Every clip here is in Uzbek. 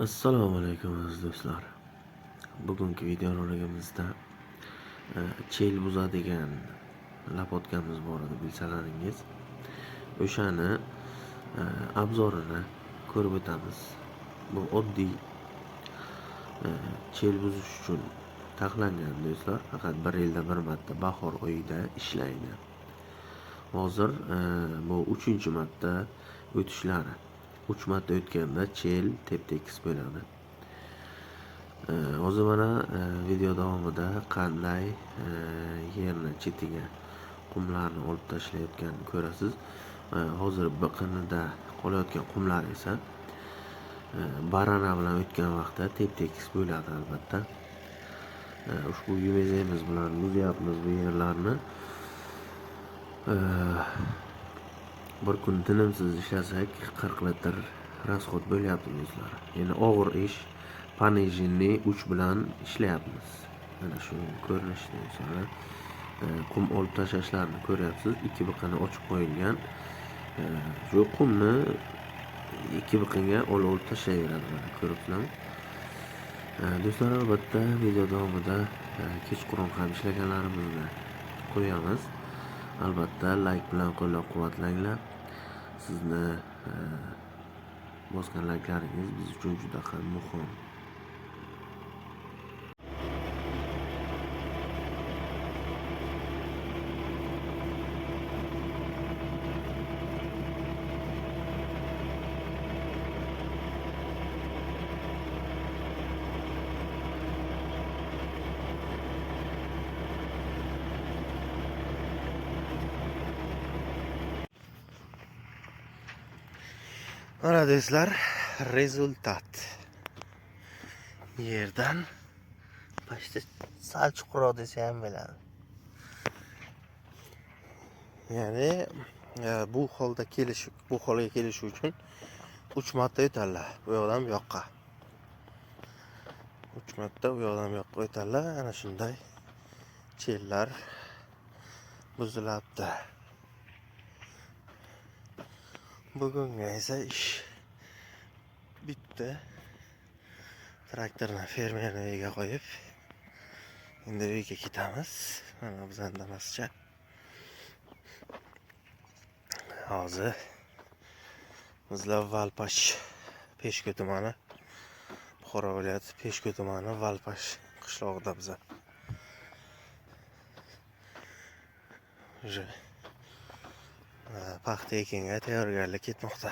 Assalomu alaykum aziz do'stlar. Bugungi videoroligimizda chel buzadigan lopatkamiz bor edi, bilsalaringiz. O'shani abzorini ko'rib o'tamiz. Bu oddiy chel buzish uchun taxlangan do'stlar, faqat bir yilda bir marta bahor oyida ishlaydi. Hozir bu 3-marta o'tishlari. 3 marta o'tganda chel tep-tekis bo'ladi. Hozir mana video davomida qanday yerni chetiga qumlarni olib tashlayotganini ko'rasiz. Hozir biqinida qolayotgan qumlar esa barana bilan o'tgan vaqtda tep-tekis bo'ladi albatta. Ushbu yumezimiz bilan buzyapmiz bu yerlarni. Bir kun tinimsiz ishlasak 40 litr rasxod bo'lyapti do'stlar. Ya'ni og'ir ish, ponиженный 3 bilan ishlayapmiz. Mana shu ko'rinishda do'stlar. Qum olib tashlashlarini ko'ryapsiz. 2 biqini ochib qo'yilgan. Shu qumni 2 biqinga olib tashlayveradi, mana ko'ryapsizlarmi? Do'stlar, albatta video davomida kechqurun ham ishlaganlarimizni qo'yamiz. Albatta like bilan qo'llab-quvvatlanglar. Sizni bosgan like'laringiz biz uchun juda ham muhim. Mana do'stlar, rezultat. Yerdan pashta sal chuqurroq desa ham bo'ladi. Ya'ni bu holda kelish, bu holga kelish uchun 3 marta o'tadilar. Bu yoqdan bu yoqqa. 3 marta u yoqdan bu yoqqa o'tadilar. Ana shunday chellar buzilabdi. Bugunga esa ish bitdi. Traktorni fermerni uyiga qo'yib, endi uyga ketamiz. Mana bizning damascha. Hozir bizlar Valpash Peshku tumani, Buxoro viloyati Peshku tumani Valpash qishlog'ida biza. Уже paxta ekinga tayyorgarlik ketmoqda.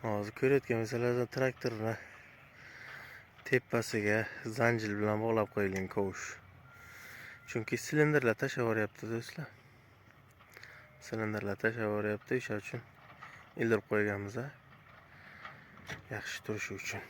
Hozir ko'rayotgan bo'lsanglar, traktorni tepasiga zanjir bilan bog'lab qo'yilgan kovush. Chunki silindrlar tashlab yuboryapti do'stlar. Silindrlar tashlab yuboryapti, o'sha uchun ildirib qo'yganmiz, yaxshi turishi uchun.